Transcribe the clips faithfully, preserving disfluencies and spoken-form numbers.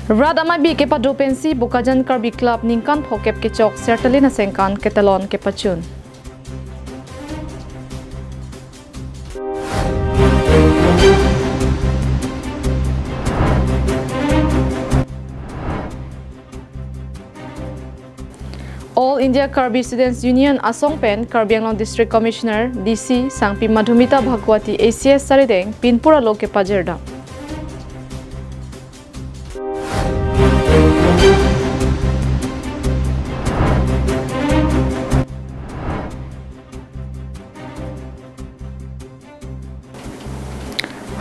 Rat amaipi kepado pensi Bokajan Karbi Club ningkan phokep kechok Sertalin aningkan ketalon kepachun. All India Karbi Students Union asong pen Karbi Anglong District Commissioner, D C, Sangpi Madhumita Bhagwati A C S arideng pinpura lo kepajirdam.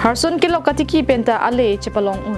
Harsun kelok katiki penta ale chepalong un.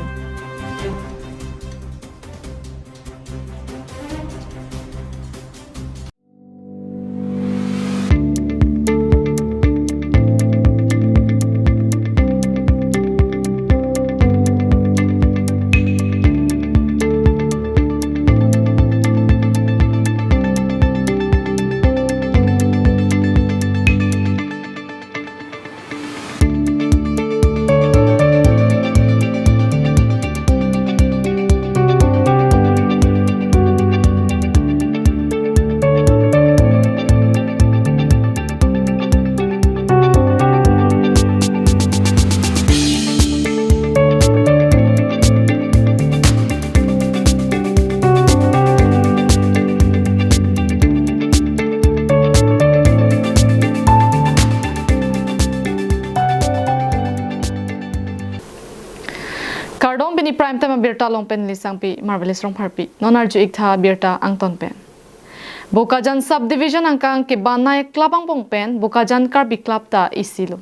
Kardom, pini Prime Time abirta along pen neli Sangpi Marvelous Rongpharpi. Non arju-ik tha birta angton pen. Bokajan Subdivision angkang kebanai club angbong pen Bokajan Karbi Club ta isi lo.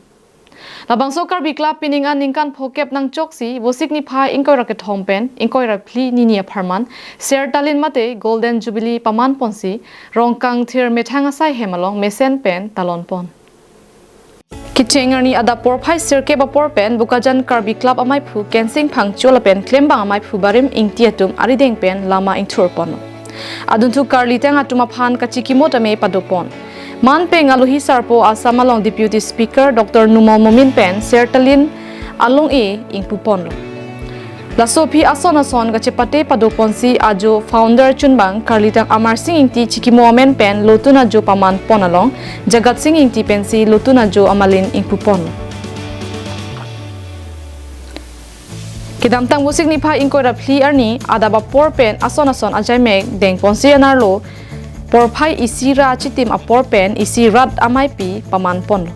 Labangso Karbi Club pining an ningkan phokep nangchoksi Vosik niphai ingkoi ra kethom pen ingkoi ra phli nini apharman Sertalin mate Golden Jubilee paman ponsi Rongkangthir methang asai hem along mesen pen talon pon. Kecheng arni adap porphai sirkep apor pen Bokajan Karbi Club amaiphu Kensing Phangcho lapen klembang amaiphu Barim Ingti atum arideng pen lama ingthur ponlo. Adunthu karlitang atum aphan kachikimo tame pado pon. Man pen alohi sarpo Assam along Deputy Speaker Doctor Numal Momin pen Sertalin along-e ingpu ponlo. Laso aphi ason ason kachepate pado ponsi ajo founder chunbang karlitang Amar Sing Ingti chikimo amen pen lotun ajo paman pon along Jagat Sing Ingti pensi lotun ajo amalin ingpu pon. Kedamtang Vosik niphai ingkoi ra phli arni adap apor pen ason ason ajaimek deng ponsi anerlo porphai isi ra chitim apor pen isi rat amaipi paman ponlo.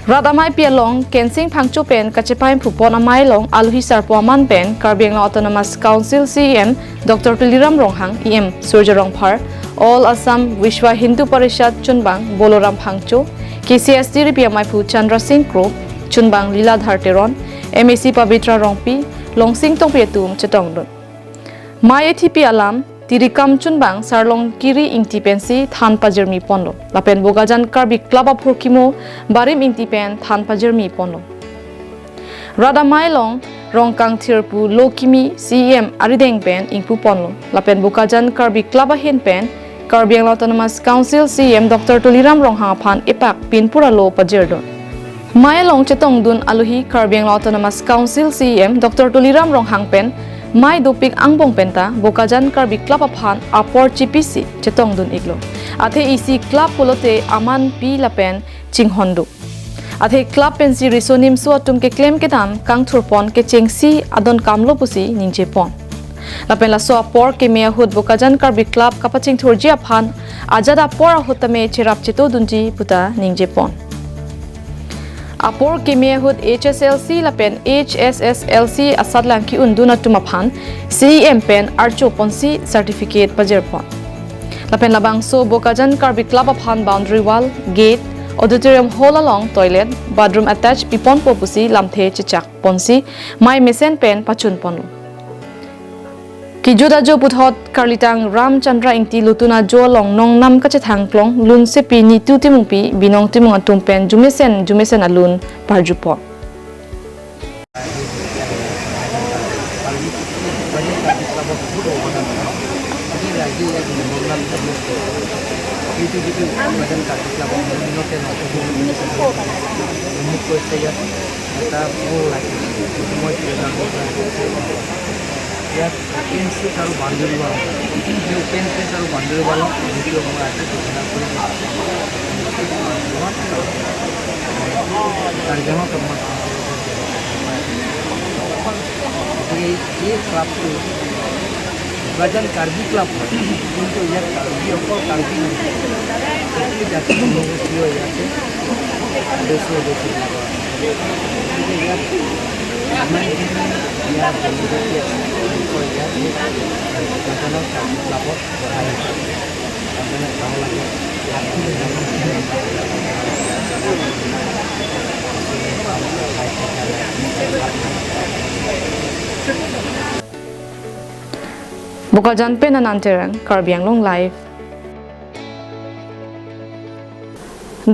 Rat amaipi along Kensing Phangcho pen kachepaimphupon amei along alohi sarpo aman pen Karbi Anglong Autonomous Council C E M Doctor Tuliram Ronghang, E M Surjya Rongphar, All Assam Vishwa Hindu Parishad chunbang Boloram Phangcho, K C S T ripi amaiphu Chandra Sing Kro, chunbang Liladhar Teron, M A C Pabitra Rongpi, Longsing Tokbi atum chetongdun. Mei ethipi alam, tirikam chunbang Sarlong Kiri Ingti pensi than pajirmi ponlo. Lapen Bokajan Karbi Club aphurkimo Barim Ingti pen than pajirmi ponlo. Rat amei along Rongkangthir pu lo kimi C E M arideng pen ingpu ponlo. Lapen Bokajan Karbi Club ahin pen Karbi Anglong Autonomous Council C E M Doctor Tuliram Ronghang aphan epak pinpura lo pajirdun. Mei along chetongdun alohi Karbi Anglong Autonomous Council C E M Doctor Tuliram Ronghang pen mei dopik angbong penta Bokajan Karbi Club aphan apor chipisi chetongdun-iklo. Athe isi club pulote aman pi lapen chinghon do. Athe club pensi riso nimso atum keklem kedam kangthurpon kechengsi adon kamlo pusi ningjepon. Lapen laso apor keme ahut Bokajan Karbi Club kapachingthurji aphan ajat apor ahut tame cherap chetodunji puta ningjepon. Apor keme ahut H S L C lapen H S S L C asatlang ki-undun atum aphan C E M pen archo ponsi certificate pajirpon. Lapen labangso Bokajan Karbi Club aphan boundary wall, gate, auditorium hall along toilet, bathroom attached piponpo pusi lamthe chechak ponsi mei mesen pen pachun ponlo. Kejut ajo puthot karlitang Ram Chandra Ingti lotun ajo along nongnam kachethang klong lunsepi Nitu Timungpi, Binong Timung atum pen jumesen jumesen alun parjupon. ইয়াত open space আৰু boundary wall, এই open space আৰু বাউণ্ডেৰী ৱালত যিটো মই আজি ঘোষণা কৰিছোঁ, কাৰ্বি আংলঙত আমাৰ গতিকে এই ক্লাবটো বিভাজন কাৰ্বি ক্লাব হয়, কিন্তু ইয়াত কাৰ্বি অকল কাৰ্বি নহয়, সকলো জাতি জনগোষ্ঠীয় ইয়াতে সদস্য সদস্যবিলাকৰ আছে। গতিকে ইয়াত যিমানখিনি ইয়াৰ জনজাতি আছে, তেওঁলোকৰ ইয়াত বিভাজনৰ কাৰ্বি ক্লাবত বহাই আছে। Bokajan pen Anand Terang, Karbi Anglong Live.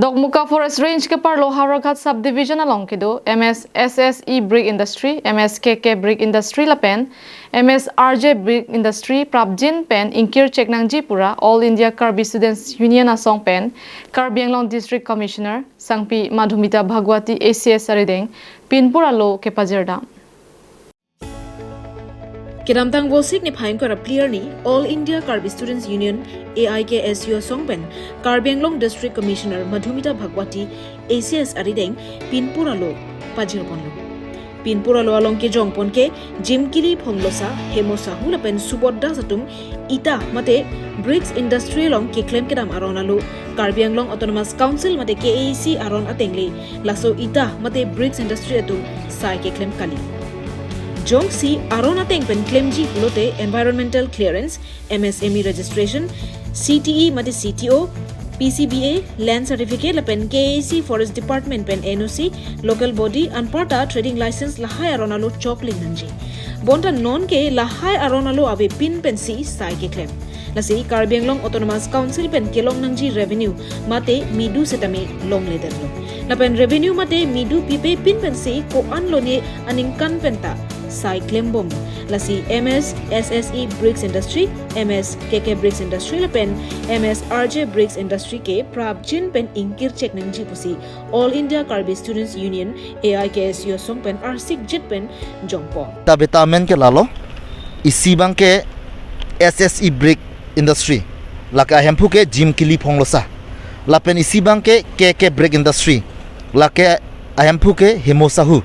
Dokmoka Forest Range keparlo Howraghat Subdivision along kedo M S S S E Brick Industry, M S K K Brick Industry lapen M S R J Brick Industry prapjin pen ingkir chek nangji pura All India Karbi Students Union asong pen Karbi Anglong District Commissioner Sangpi Madhumita Bhagwati A C S arideng pinpur alo kepajirdam. Kedamtang Vosik niphai ingkoi ra phli arni All India Karbi Students Union A I K S U asong pen Karbi Anglong District Commissioner Madhumita Bhagwati A C S arideng pinpur alo pajirponlo. Pinpur alo along kejongpon ke Jimkili Phonglosa, Hemo Sahu lapen Subodh Das atum ita mate bricks industry along keklem kedam aron alo Karbi Anglong Autonomous Council mate K A A C aron ateng le laso ita mate bricks industry atum sai keklem kali. Jongsi aron ateng pen klemji pulote environmental clearance, M S M E registration, C T E mate C T O, P C B A, land certificate lapen K A A C Forest Department pen N O C, local body anparta trading license lahai aron alo chokling nangji. Bonta non ke lahai aron alo avepin pensi sai keklem. Lasi Karbi Anglong Autonomous Council pen kelong nangji revenue mate midu setame longledetlo. Lapen revenue mate midu pipepin pensi ko-an lone aningkan penta sai klembom. Lasi M S S S E Bricks Industry, M S K K Bricks Industry lapen M S R J Bricks Industry ke prapjin pen ingkir chek nangji pusi All India Karbi Students Union, A I K S U asong pen arsikjit pen jongpon. Tabeta amen ke lalo, isi abang ke S S E Brick Industry, lake ahemphu ke Jimkili Phonglosa, lapen isi abang ke K K Brick Industry, lake ahemphu ke Hemo Sahu,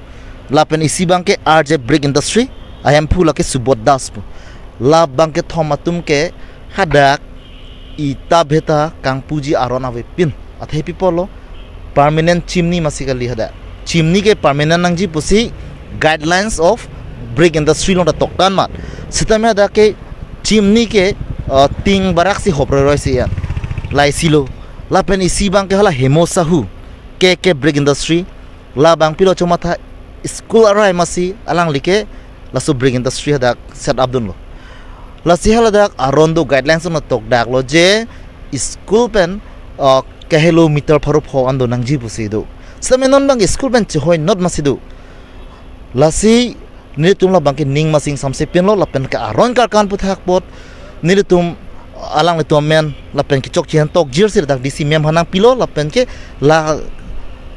lapen isi abang ke R J Brick Industry, ahemphu lake Subodh Das pu. La abang kethom atum ke hadak ita bheta kangpuji aron avepin. Athe pi apotlo, permanent chimney masi kali hadak. Chimney ke permanent nangji pusi guidelines of brick industry along ta toktan mat. Sitame hadak ke chimney ke, uh, ting barak si hop roiroi si yan. Laisilo. Lapen isi abang ke hala Hemo Sahu, K K Brick Industry. La abang pilo chomatha school arai masi alangli ke laso brick industry hadak set up dunlo. Lasi haladak aron do guidelines along tokdaklo je school pen, uh, kahelo meter pharo pho an do nangji pusi do. Sitame non abang school pen chehoi not masi do. Lasi nelitum la abang ke ning masing samse pinlo lapen ke aron karkan puthak apot nelitum alanglitum amen lapen kechokche han tokjir si dak D C ma'am aphan nangpilo lapen ke la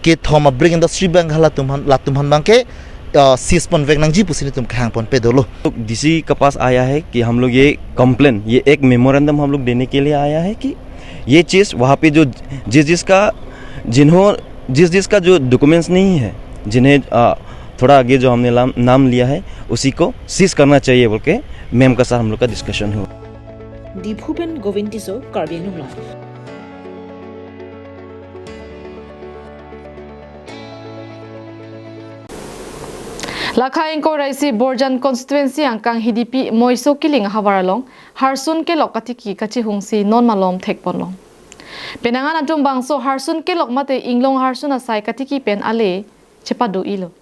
kethom a brick industry abang halatum aphan, latum aphan abang ke, uh, seize ponvek nangji pusi nelitum kehang ponpe dolo. तो डीसी के पास आया है कि हम लोग ये कंप्लेन, ये एक मेमोरेंडम हम लोग देने के लिए आया है कि ये चीज़ वहाँ पे जो जिस जिसका, जिन्हों, जिस जिसका जो डॉक्यूमेंट्स नहीं है, जिन्हें, आ, थोड़ा आगे जो हमने लाम-, नाम लिया है, उसी को सीज करना चाहिए बोल के मैम का साथ हम लोग का डिस्कशन हुआ। Diphu pen Govind Tisso, Karbi Anglong Live. Lakha ingkoi ra isi Borjan constituency angkang Hidipi Moiso Kiling ahavar along harsun kelok katiki kachihungsi non malom thekponlong. Penang an atum bangso harsun kelok mate inglong harsun asai katiki pen ale chepado-ilo.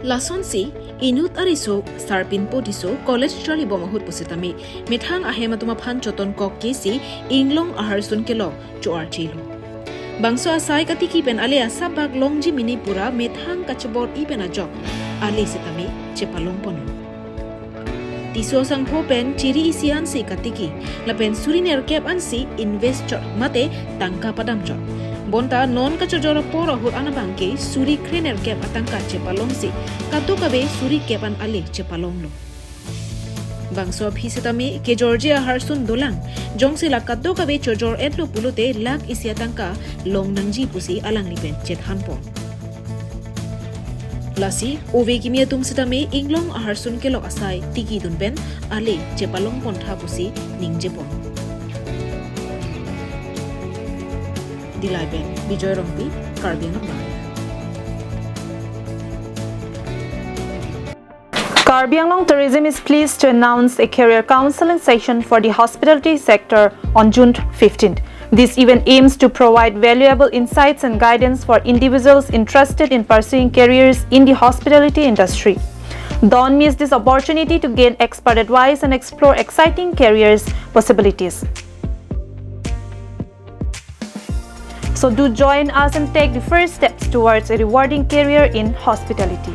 Lasonsi inut ariso Sarpinpo Tisso college charlibom ahut pusitame methang ahem atum aphan chotonkok kesi inglong aharsun kelok cho-archelo. Bangso asai katiki pen ale asap bak longji mini pura methang kachebor-i pen ajok ale sitame chepalongponlo. Tisso asangho pen chiri isi ansi katiki, lapen suri nerkep ansi invest chot mate tangka padam chot. Bonta non kachojor apor ahut an abang ke suri krenerkep atangka chepalongsi, kadokave suri kep an ale chepalonglo. Bangso aphi sitame kejorji aharsun dolang, jongsi la kadokave chojor-etlo pulote lakh isi atangka longnangji pusi alangli pen chethanpon. Lasi ove kimi atum sitame inglong aharsun kelok asai tikidun pen ale chepalongpontha pusi ningjepon. Dillai pen Bijoy Rongpi, Karbi Anglong Live. Karbi Anglong Tourism is pleased to announce a career counseling session for the hospitality sector on June fifteenth. This event aims to provide valuable insights and guidance for individuals interested in pursuing careers in the hospitality industry. Don't miss this opportunity to gain expert advice and explore exciting careers possibilities. So do join us and take the first steps towards a rewarding career in hospitality.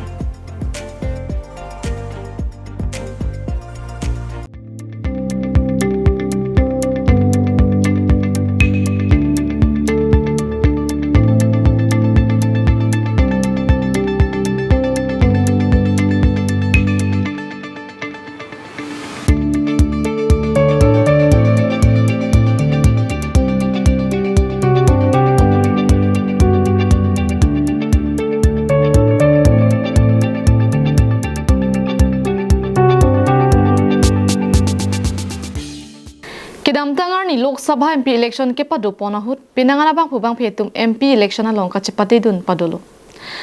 Kedamtang arni Lok Sabha M P election kepadopon ahut, penang an abangphu bangphi atum M P election along kachepatedun padolo.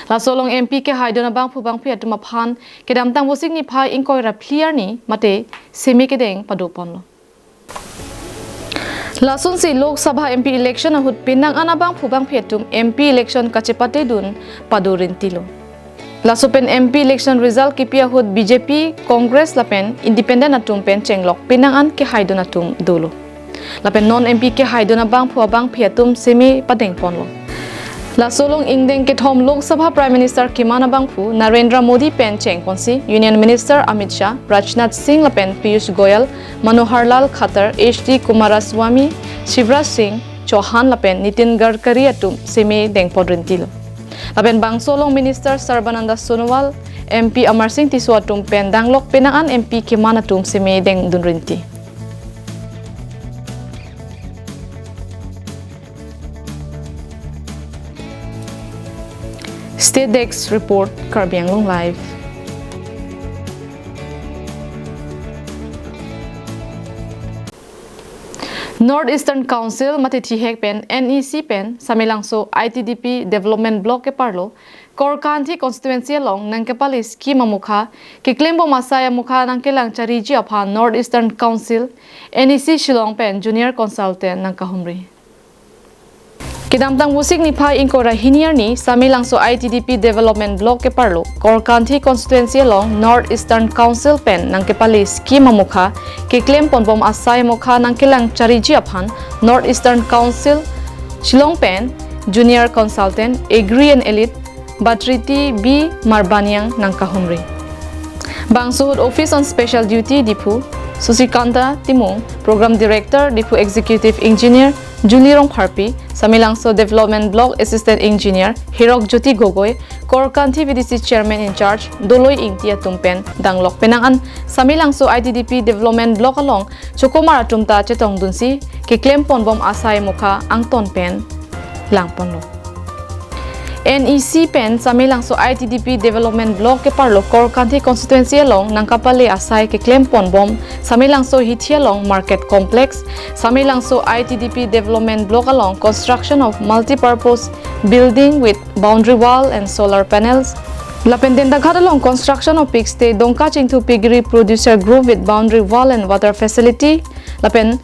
Laso along M P kehaidun abangphu bangphi atum aphan kedamtang Vosik niphai ingkoi ra phli arni mate seme kedeng padoponlo. Lasonsi Lok Sabha M P election ahut penang an abangphu bangphi atum M P election kachepatedun padorintilo. Laso pen M P election result kipi ahut B J P, Congress lapen Independent atum pen chenglok penang an kehaidun atum dolo. Lapen non M P kehaidun abangphu abangphi atum seme padengponlo. Laso along ingdeng kethom Lok Sabha Prime Minister keman abangphu Narendra Modi pen chengponsi Union Minister Amit Shah, Rajnath Singh lapen Piyush Goyal, Manohar Lal Khattar, H D Kumaraswamy, Shivraj Singh Chouhan lapen Nitin Gadkari atum seme dengponrintilo. Lapen bangso along Minister Sarbananda Sonowal, M P Amarsing Tisso atum pen danglok penang an M P keman atum seme dengdunrinti. State Desk Report, Karbi Anglong Live. North Eastern Council mate thihek pen N E C pen Samelangso I T D P Development Block keparlo Korkanthi constituency along nangkepale scheme amokha keklembom asai amokha nangkelang chariji aphan North Eastern Council, N E C Shillong pen junior consultant nangkahumri. Kedamtang Vosik niphai ingkoi ra hini arni Samelangso I T D P Development Block keparlo Korkanthi constituency along North Eastern Council pen nangkepale scheme amokha keklemponbom asai amokha nangkelang chariji aphan North Eastern Council Shillong pen junior consultant Agri and Elite Batriti B Marbaniang nangkahumri. Bangso ahut Office on Special Duty Diphu, Susikanta Timung, Program Director Diphu, Executive Engineer Julie Rongpharpi, Samelangso Development Block Assistant Engineer Hirok Jyoti Gogoi, Korkanthi V D C Chairman in Charge Doloi Ingti atum pen danglok penang an Samelangso I T D P Development Block along chokomar atum ta chetongdunsi keklemponbom asai amokha angton pen langponlo. N E C pen Samelangso I T D P Development Block keparlo Korkanthi constituency along nangkepale asai keklemponbom Samelangso hithi along Market Complex, Samelangso I T D P Development Block along construction of multi-purpose building with boundary wall and solar panels. Lapen Dentaghat along construction of pigstay, Dongka Chingthu Piggery Producer Group with boundary wall and water facility. Lapen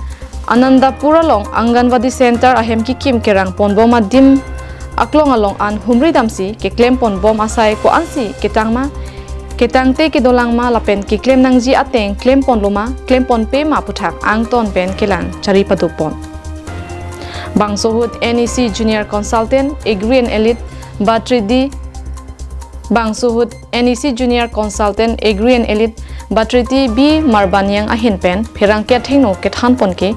Anandapur along Anganwadi Center ahem kikim kerangponbom adim aklong along an humri damsi keklemponbom asai ko-ansi ketang ma, ketangte kedolang ma lapen keklem nangji ateng klemponlo ma, klemponpe ma aputhak angton pen kelang chari padopon. Bangso ahut N E C Junior Consultant, Agri and Elite Batriti, bangso ahut N E C Junior Consultant, Agri and Elite Batriti B Marbaniang ahin pen pherangke athengno kethan pon ke,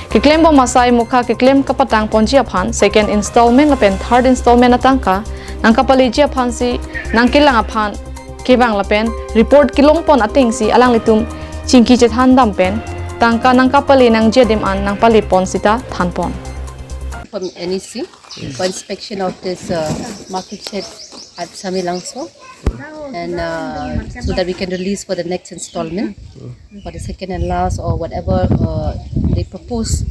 keklem bom asai mukha keklem kapatang ponji aphan second installment lapen third installment atangka nangkapaleji aphansi nangkelang aphan kevang lapen report kelong pon atengsi alanglitum chingki chethan dam pen tangka nangkapale nangji adim an nangpale pon sita than pon. From N E C for inspection of this uh, market shed at Samelangso, and uh, so that we can release for the next installment, for the second and last, or whatever uh, they propose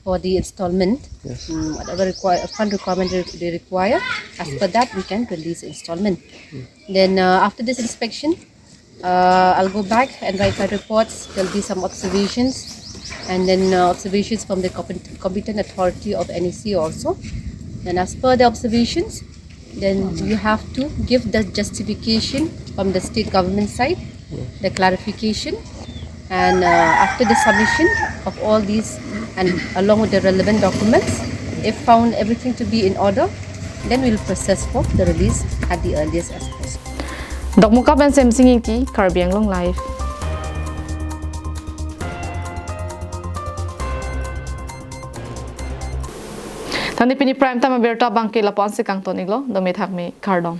for the installment, Yes. um, whatever require, fund requirement they, they require, as per that we can release installment. Then uh, after this inspection, uh, I'll go back and write my reports. There'll be some observations, and then uh, observations from the compet- competent authority of N E C also. Then, as per the observations, then you have to give the justification from the state government side, the clarification, and uh, after the submission of all these and along with the relevant documents, if found everything to be in order, then we'll process for the release at the earliest as possible. Dokmoka pen Semsing Ingti, Karbi Anglong Live. Tani pini prime time abirta abangke lapu-ansi kangton iklo, dome thakme kardom.